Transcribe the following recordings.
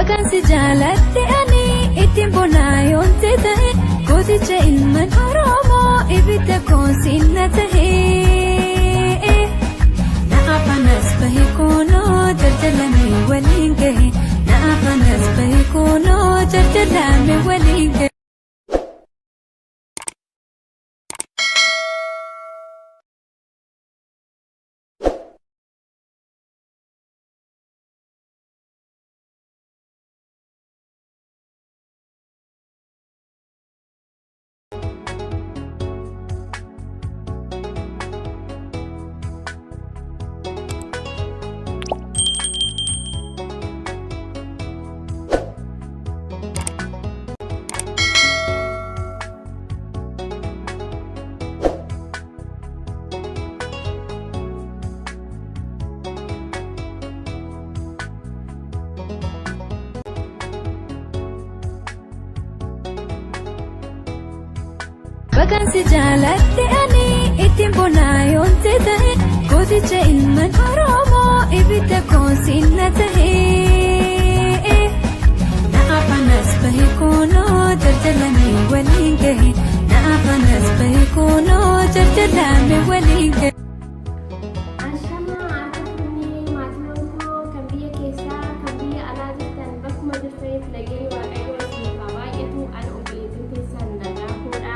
Bagaan si jaaladhe ani ittiin bonaa yoonte ta'e gooticha ilman Oromoo ibidda koonsiin na ta'e. Na afanas bahe koonoo jaljalame waliin gahe. Na afanas bahe koonoo jaljalame waliin gahe. Bagaan si jaaladhe ani ittiin bonaa yoonte ta'e gooticha ilman Oromoo ibidda koonsiin na ta'e. Na afanas bahe koonoo jaljalame waliin gahe. Na afanas bahe koonoo jaljalame waliin gahe. Ashamaa harka fuunee maatiiwwan koo kan biyya keessaa kan biyya alaa jirtan bakkuma jirtanitti nageenyi waaqayyoo isiniif haa baay'atu ani obboleettiin keessan nagaa koodha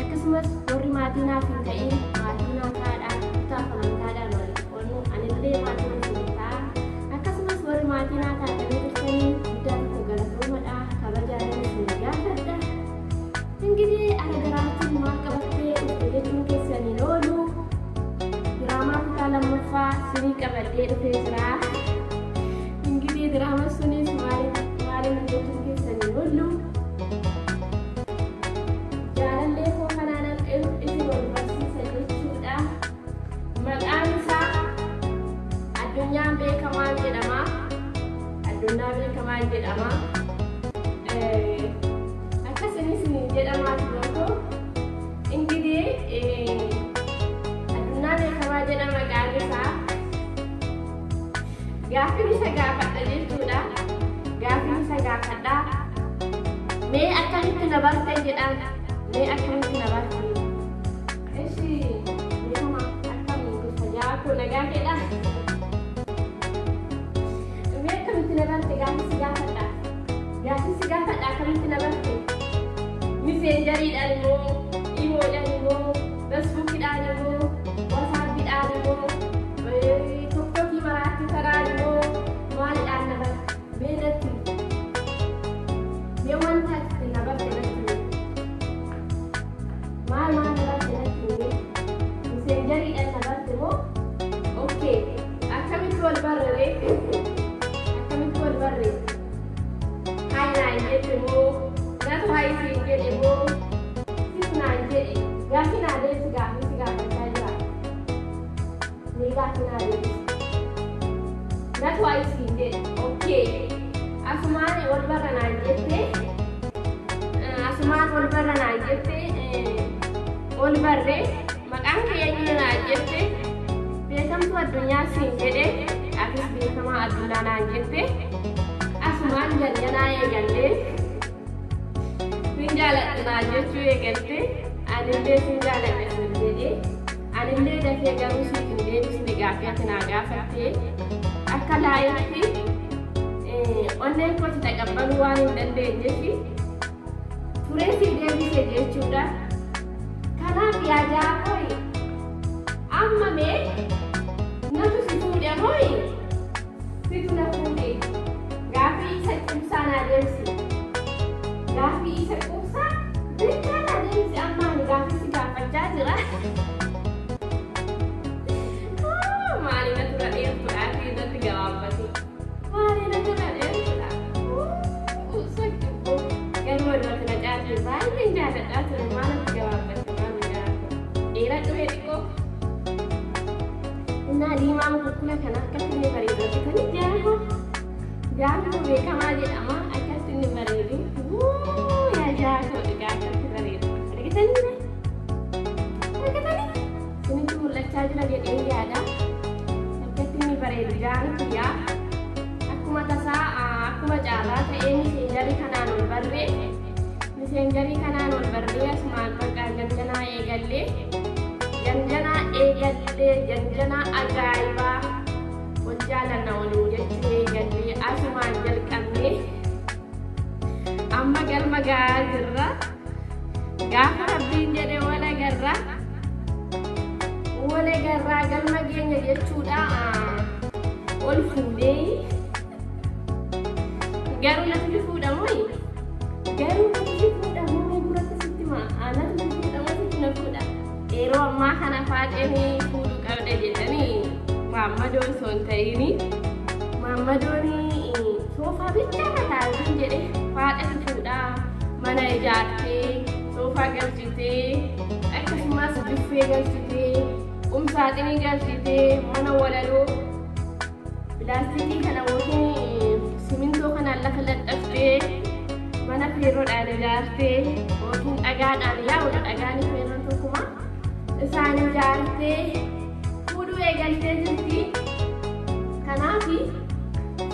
akkasumas warri maatii naaf hin ta'in maatii naa ta'aadha kutaaf amantaadhaan walitti qoonnu anillee maatii isiniif ta'a akkasumas warri maatii naa taatanii jirtanii guddaa tokko galatoomadha kabajaanan isin gaafadha Ingidihi ana garaattiin maal qabattee dhufte jechuun keessan hin oolu. Diraamaa kutaa lammaffaa sinii qabadhee dhufee jira. Ingidihi diraamaa sunis maaliin jechuun keessan hin oolu. Jaalallee koo kanaanan isin wal barsiisa jechuudha. Maqaan isaa Addunyaan Beekamaan jedhama. Addunyaa Beekamaan jedhama. Akkas inni isiniin jedhamaa turan koo ingidii addunyaa beekamaa jedha maqaan isaa. Gaaffiin isa gaafadha jechuudha. Gaaffiin isa gaafadha. Mee akkamitti na barte jedhaan. Mee akkamitti na barte. Eshi beekamaa akkam gosa jaakoo nagaa keedha. Mee akkamitti na barte gaaffii si gaafadha. Gaaffii si gaafadha akkamitti na barte? Miseenjariidhaan immoo, imoodhaan immoo, feesbuukidhaan immoo, wasaappiidhaan immoo, tiktokii maraatti tanaan immoo maalidhaan na barte? Mee natti himi. Mee wanta ati ittiin na barte natti himi. Maal maal na barte natti himi? Miseenjariidhaan na barte moo? Okay. Akkamitti wal barre ree? Akkamitti wal barre? Hayi naan jette moo? Natu hayi siin jedhe moo? Sis naan jedhe. Gaaffii naa deebisi gaaffii si gaafachaa jira. Mee gaaffii naa deebisi. Natu hayi siin jedhe. Okay. Asumaan wal barra naan jette. Asumaan wal barra naan jette. Wal barre. Maqaan kee eenyu naan jette? Beekamtuu addunyaa siin jedhe, atis beekamaa addunyaa naan jette. Asumaan janjanaa eegalle. Sin jaaladha naan jechuu eegalte, anillee sin jaaladha siin jedhe. Anillee dafee garuu siif hin deebisne gaaffii ati naa gaafatte. Akka laayetti onneen kooti taqabbaluu waan hin dandeenyeef turee siif deebise jechuudha. Kanaaf yaa jaakooyi amma mee natu si fuudhe mooyi situ na fuudhe gaaffii isa quubsaa naa deebisi. Gaaffii isa quubsaa bichaa naa deebisi amma ani gaaffii si gaafachaa jira. Maali natu irra dheertuudha fi irratti gabaabbate. Maali natu irra dheertuudha. Garuu walumatti na caalti baay'een jaalladhaa ture maal natti gabaabbatte maal jaalladha. Dheeradhu mee xiqqoo. Innaa diimaa mukukkula kana akkatti inni bareedu argitanii jaarkoo. Jaarkoo beekamaa jedhama akkatti inni bareedu. Wuu yaa jaarkoo dhugaa akkatti bareedu. Argitanii mee? Argitanii? Isinitti mul'achaa jira jedhee yaada. Akkatti inni bareedu jaan kiyyaa. Akkuma tasaa akkuma Akkuma caalaa ta'ee miseenjarii kanaan ol barree miseenjarii kanaan ol barree asumaan maqaa janjanaa eegallee janjanaa eegallee janjanaa ajaa'ibaa wal jaalanna waliin jechuu eegallee asumaan jalqabnee amma galma gahaa jirra. Gaafa Rabbiin jedhe wal agarra. Wal agarraa galma geenya jechuudha. Ol fuudhee garuu natti fuudhamoo garuu natti fuudhamoo duratti sitti ma natti fuudhamoo sitti na fuudha. Yeroo ammaa kana faaxeen fuudhuu qabda jedhanii maammadoon osoo hin ta'ini maammadoon soofaa bichaa taasisan jedhe faaxetu fuudhaa mana ijaartee soofaa galchitee akkasumas buffee galchitee qumsaaxinii galchitee mana walaloo pilaastikii kana yookiin simintoo kanaan lafa laxxaftee mana feerroodhaan ijaartee yookiin dhagaadhaan yaa'udha dhagaan feerroon tokkuma isaan ijaartee fuudhuu eegaltee jirti. Kanaaf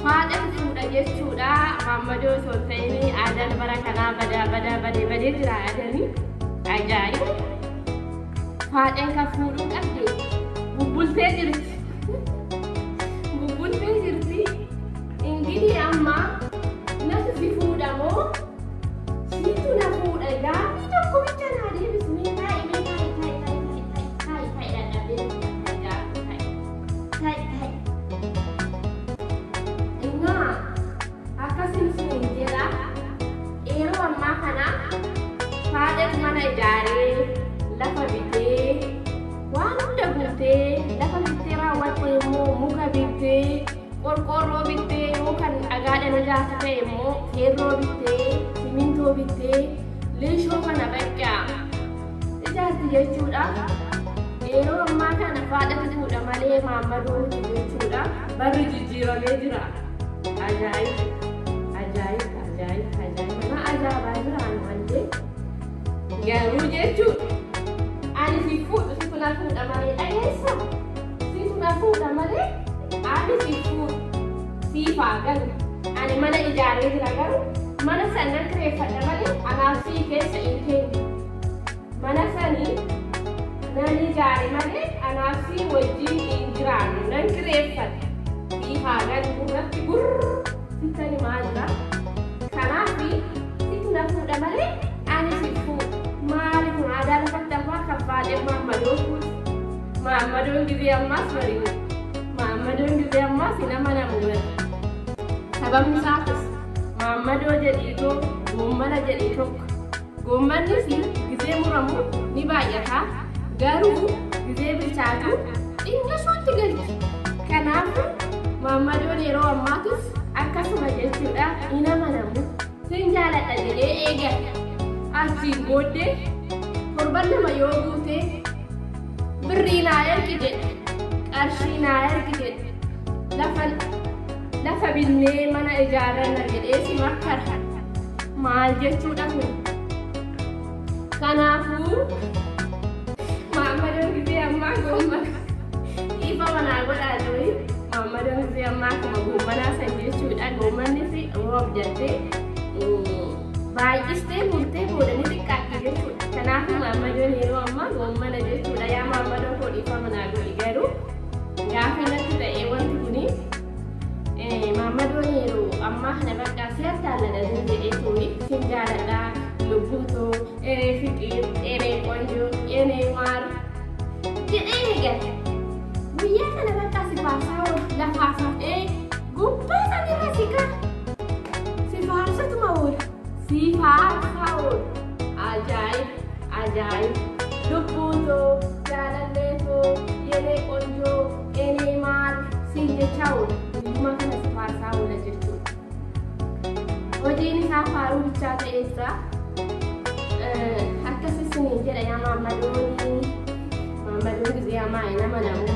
faaxetu fuudha jechuudha. Maammadoo osoo hin ta'in aadaan bara kanaa badaa badaa badee badee jira aadanii ajaa'iba. Faaxeen kan fuudhuu qabde bubbultee jirti. Bubbultee jirti. Ingili amma natu si fuudha moo siitu na fuudha gaaffii tokko bicha naa deebisi mee taa'i mee taa'i taa'i taa'i taa'i taa'i taa'i dhadhabee taa'i taa'i taa'i taa'i. Innaa akkasin sun jedha yeroo ammaa kana faaxetu mana ijaaree lafa bitee waan hunda guutee lafa bittee raawwattee immoo muka bittee qorqoorroo bittee yoo kan dhagaadhaan ijaartu ta'e immoo feerroo bittee simintoo bittee leeshoo kana bakka ijaarti jechuudha. Yeroo ammaa kana faaxetu fuudha malee maammadoo miti jechuudha. Barri jijjiiramee jira. Ajaa'iba! Ajaa'iba! Ajaa'iba! Ajaa'iba! Na ajaa'ibaa jira ani malee. Garuu jechuudha. Ani si fuudhu situ na fuudha malee dhageessa. Situ na fuudha malee ani si fuudhu. Siif haa galu. Ani mana ijaaree jira garuu mana sana nan kireeffadha malee anaaf sii keessa hin teenye. Mana sanii nan ijaare malee anaaf sii wajjin hin jiraannu nan kireeffadha. Siif haa galu gurratti gurr sittan himaa jira. Kanaaf situ na fuudha malee ani si fuudhu. Maali kun aadaa lafatti hafaa kan faaxee maammadoo fuudhu. Maammadoon gizee ammaas bari'u. Maammadoon gizee ammaas hin amanamu bari. Sababni isaatis maammadoo jedhiitoo goommana jedhii tokko. Goommannis gizee muramu ni baay'ata garuu gizee bilchaatu xinnasootti galti. Kanaaf maammadoon yeroo ammaatis akkasuma jechuudha hin amanamu. Sin jaaladha jedhee eegala. Achiin booddee torban lama yoo guute birrii naa ergi jedhe qarshii naa ergi jedhe lafa lafa binnee mana ijaarranna jedhee si makkara. Maal jechuudha kun? Kanaafuu maammadoon gizee ammaa goommana dhiifa manaa godhaa jiru. Maammadoon gizee ammaa akkuma goommanaa san jechuudha. Goommannis yoo abdattee baay'istee murtee booda ni xiqqaatti jechuudha. Kanaafuu maammadoon yeroo ammaa goommana jechuudha. Yaa maammadoo koo dhiifa manaa godhi garuu gaafa natti ta'e wanti kuni maammadoon yeroo ammaa kana bakka si attaalladha jedhee tuni sin jaaladha lubbuu too eree fiqiir eree qonjoo eree maar jedhee eegale. Guyyaa kana bakka si faarsaa oolu lafaa fuudhee gubbaa sanirra si ka'a. Si faarsatuma oola. Si faarsaa oolu. Ajaa'ib! Ajaa'ib! Lubbuu too jaalallee too yeree qonjoo enee maal siin jechaa oola. Guyyuma kana si faarsaa oola jechuudha. Hojiin isaa faaruu bichaa ta'ee jira. Akkas isiniin jedha yaa maammadoonii. Maammadoon gizee hamaa hin amanamu.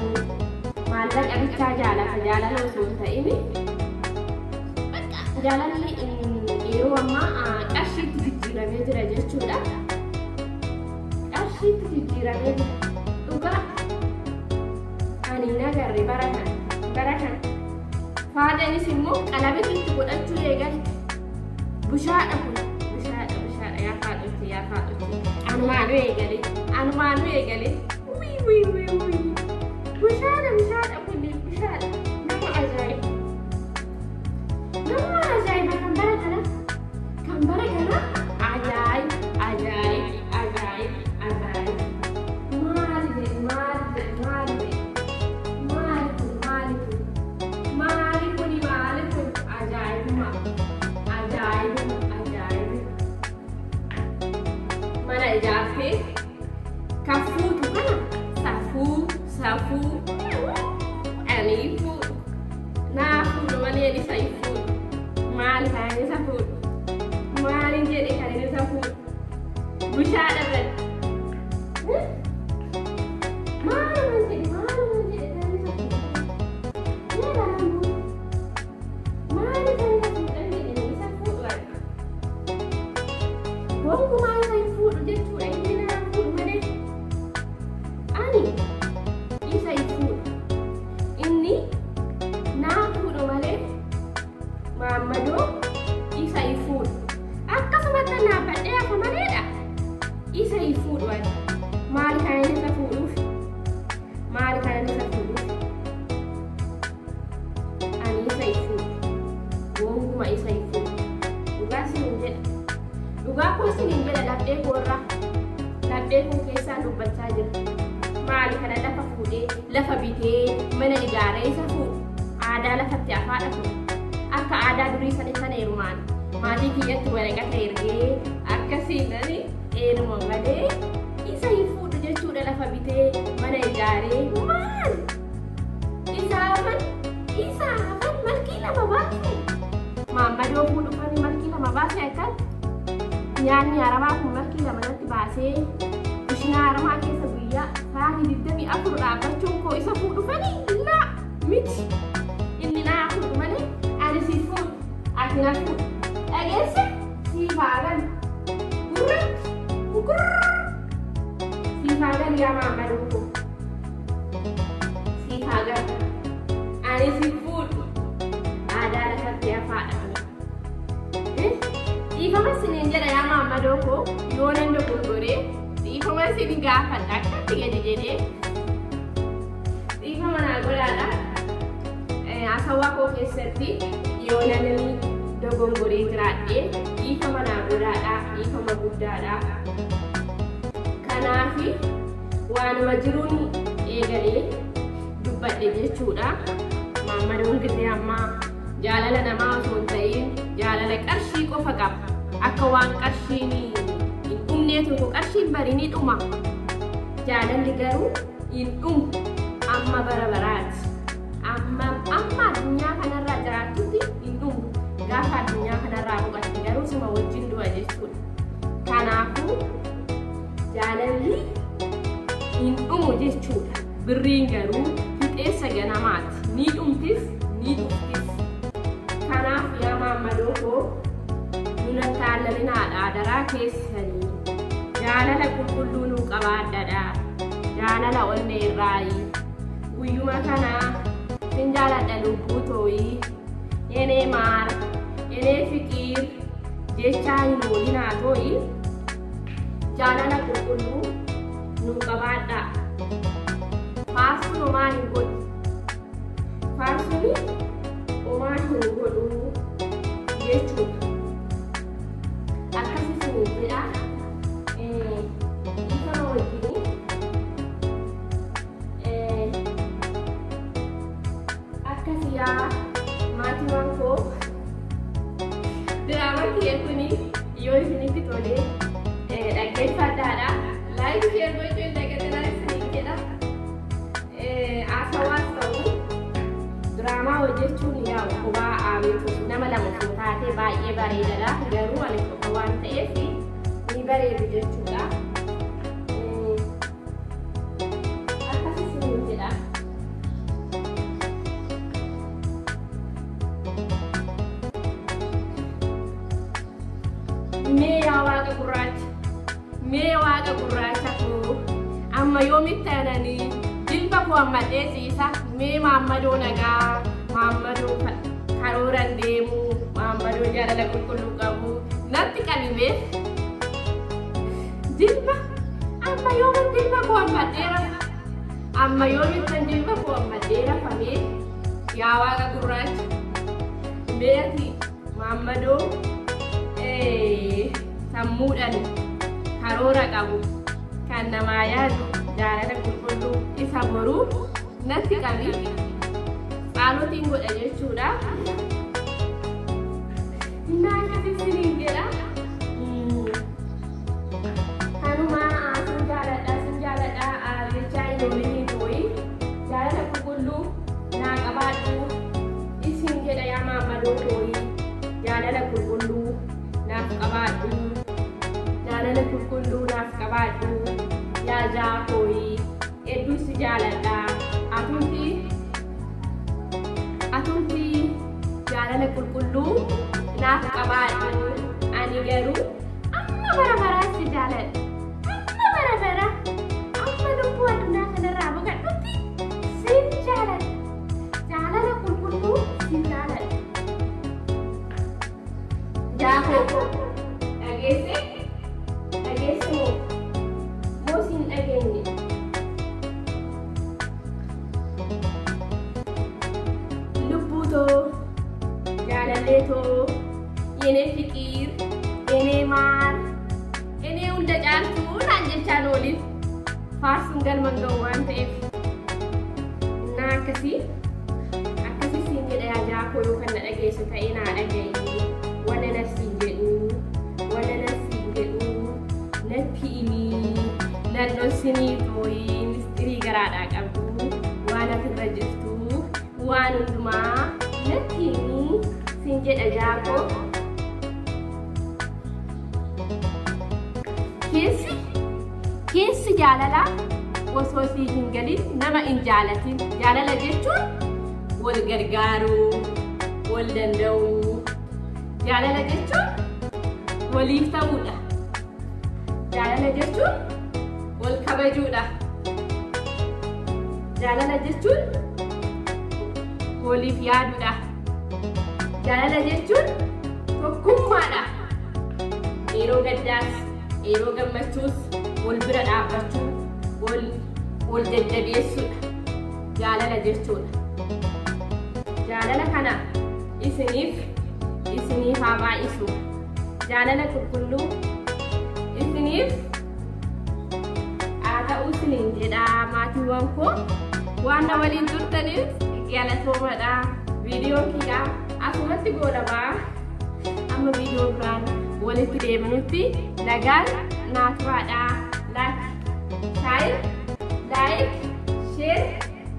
Maallaqa bichaa jaalata jaalala osoo hin ta'in. Jaalalli yeroo ammaa qarshiitti jijjiiramee jira jechuudha. Qarshiitti jijjiiramee jira. Dhugaa ani hin agarre bara kana. Bara kana. Faaxeenis immoo qalabata itti godhachuu eegalte. Bushaadha kun bushaadha bushaadha yaa faaxochi yaa faaxochi. Anumaanuu eegale anumaanuu eegale. Wii wii wii wii. Bushaadha bushaadha kun bushaadha. Nama ajaa'iba. Nama ajaa'iba kan bara kana kan bara kana ajaa'iba ajaa'iba ajaa'iba ajaa'iba. Maali jedhi maali jedhi maali jedhi maali kun maali kun maali kuni maali kun ajaa'ibuma ajaa'ibuma ajaa'iba. Mana ijaartee kan fuutu kana safuu safuu ani fuudhu naa fuudhu malee ani isa hin fuudhu maali kan inni isa fuudhu maalin jedhe kan inni isa fuudhu bushaadha bari maaluma jedhe maaluma jedhe kan inni isa fuudhu mee balaan buusu maali kan isa fuudhan jedhe inni isa fuudhu ani gonkumaa isa hin fuudhu jechuudha inni naa fuudhu malee ani isa hin fuudhu inni naa fuudhu malee maammadoo isa hin fuudhu akkasumatti naabbadhee hafa maleedha isa hin fuudhu ani maali kan inni isa fuudhuuf maali kan inni isa fuudhuuf ani isa hin fuudhu gonkumaa isa hin fuudhu dhugaa isiniin jedha dhugaa koo isiniin jedha laphee koorraa laphee koo keessaan dubbachaa jira maali kana lafa fuudhee lafa bitee mana ijaaree isa fuudhu aadaa lafatti hafaadha kun akka aadaa durii sanitti sana heerumaan maatii kiyyatti waraqata ergee akkasiin ani heeruma malee isa hin fuudhu jechuudha lafa bitee mana ijaaree maal isaafan isaafan malkii lama baase maammadoo fuudhufani malkii lama baase akkan nyaanni arabaa kun malkii lama natti baasee kushinaa arabaa keessa guyyaa sa'aatii 24 dhaabbachuun koo isa fuudhufani laa miti inni naa fuudhu malee ani si fuudhu ati na fuudhu dhageesse siif haa galu gurratti gurra siif haa galu yaa maammadoo koo siif haa galu ani si fuudhu aadaa lafatti hafaadha kun. Dhiifama isiniin jedha yaa maammadoo koo yoo nan dogoggoree dhiifama isin gaafadha akkatti gadi jedhee dhiifama naa godhaadha. Haasawaa koo keessatti yoo nan dogongoree jiraadhe dhiifama naa godhaadha dhiifama guddaadha. Kanaafi waanuma jiruun eegalee dubbadhe jechuudha. Maammadoon gisee ammaa jaalala namaa osoo hin ta'in jaalala qarshii qofa qaba. Akka waan qarshiin hin dhumnee tokko qarshiin bari ni dhuma. Jaalalli garuu hin dhumu. Amma bara baraati. Amma amma addunyaa kanarraa jiraattutti hin dhumu. Gaafa addunyaa kanarraa boqotte garuu suma wajjin du'a jechuudha. Kanaafuu jaalalli hin dhumu jechuudha. Birriin garuu fixeensa ganamaati. Ni dhumtis ni dhuftis. Kanaaf yaa maammadoo koo nuna taallalinaadha adaraa keessanii. Jaalala qulqulluu nuu qabaadhadha. Jaalala onnee irraayi. Guyyuma kana sin jaaladha lubbuu tooyi. Enee maar, enee fiqiir jechaa hin oolinaa tooyi. Jaalala qulqulluu nuu qabaadhaa. Faarsuun homaa hin godhu. Faarsuun homaa hin godhu jechuudha. Akkas isiniin jedha. Dhiifama wajjin akkas yaa maatiiwwan koo diraamaan kiyya kuni yoo isinitti tole dhaggeeffadhaadha. Like share gochuu hin dagatinaa isiniin jedha. Haasawaas ta'u diraamaa hojjechuun yaa kophaa aamitu nama lama osoo taatee baay'ee bareedadha. Garuu ani qofa waan ta'eef ni bareedu jechuudha. Akkas isiniin jedha. Mee yaa waaqa gurraacha, mee waaqa gurraacha koo amma yoomitti ananii jilba koo ammadhee ciisa mee maammadoo nagaa Maammadoo karooran deemu, maammadoo jaalala qulqulluu qabu natti qabime. Jilba amma yoomin jilba koo ammadhee rafa, amma yoomittan jilba koo ammadhee rafamee, yaa Waaqa gurraacha, meeti maammadoo sammuudhaan karoora qabu kan namaa yaadu jaalala qulqulluu isa boruu natti qabi. Qaalotiin godha jechuudha. Innaa akkasii siniin jedha. Kanuma sin jaaladha, sin jaaladha jechaa hin oolinii tooyi jaalala qulqulluu naa qabaadhu isin jedha. Yaa maammadoo tooyi, jaalala qulqulluu naaf qabaadhu, jaalala qulqulluu naaf qabaadhu. Yaa jaakooyi, hedduu si jaaladha. Atumti jaalala qulqulluu naaf qabaadhu. Ani garuu amma bara baraa si jaaladha, amma bara bara, amma lubbuu addunyaa kanarraa boqadhutti sin jaaladha, jaalala qulqulluu sin jaaladha. Jaakoo, dhageesse? Dhageesse moo moo siin dhageenye? Lubbuu too, jaalallee too, የኔ ፍቅር, የኔ ማር, እኔ hunda caaltuu naan jechaan ooliif faarsuun galman ga'u waan ta'eef innaa akkasii akkasii siin jedha. Yaa jaakoo, yoo kan na dhageessu ta'e naa dhaga'i. Wanna na siin jedhu, wanna na siin jedhu natti himii, nan dhoksinii tooyi. Mistirii garaadhaa qabdu, waan asirra jirtu, waan hundumaa natti himii siin jedha jaakoo. Keessi jaalalaa osoo siif hin galin nama hin jaalatin. Jaalala jechuun wal gargaaruu, wal danda'uu. Jaalala jechuun waliif ta'uudha. Jaalala jechuun wal kabajuudha. Jaalala jechuun waliif yaaduudha. Jaalala jechuun tokkummaadha. Yeroo gaddaas yeroo gammachuus wal bira dhaabbachuu, wal jajjabeessuudha jaalala jechuudha. Jaalala kana isiniif haa baay'isu. Jaalala qulqulluu isiniif haa ta'u isiniin jedha. Maatiiwwan koo, waan na waliin turtaniif galatoomadha. Viidiyoon kiyyaa asumatti goolabaa. Amma viidiyoo biraan walitti deebinutti nagaan naa turaadha. Like, share, like, share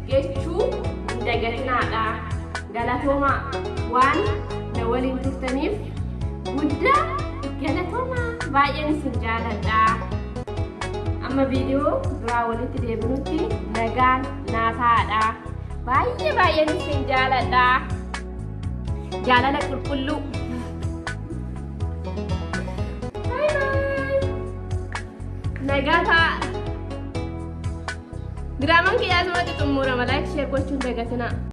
jechuu hin dagatinaadha. Galatoomaa, waan na waliin turtaniif guddaa galatoomaa, baay'een isin jaaladha. Amma viidiyoo biraa walitti deebinutti nagaan naa ta'aadha. Baay'ee baay'een isin jaaladha. Jaalala qulqulluu. Bye bye. Nagaa ta'a. Diraamaan kiyyaa asumatti xumurama. Like, share gochuun dagatinaa.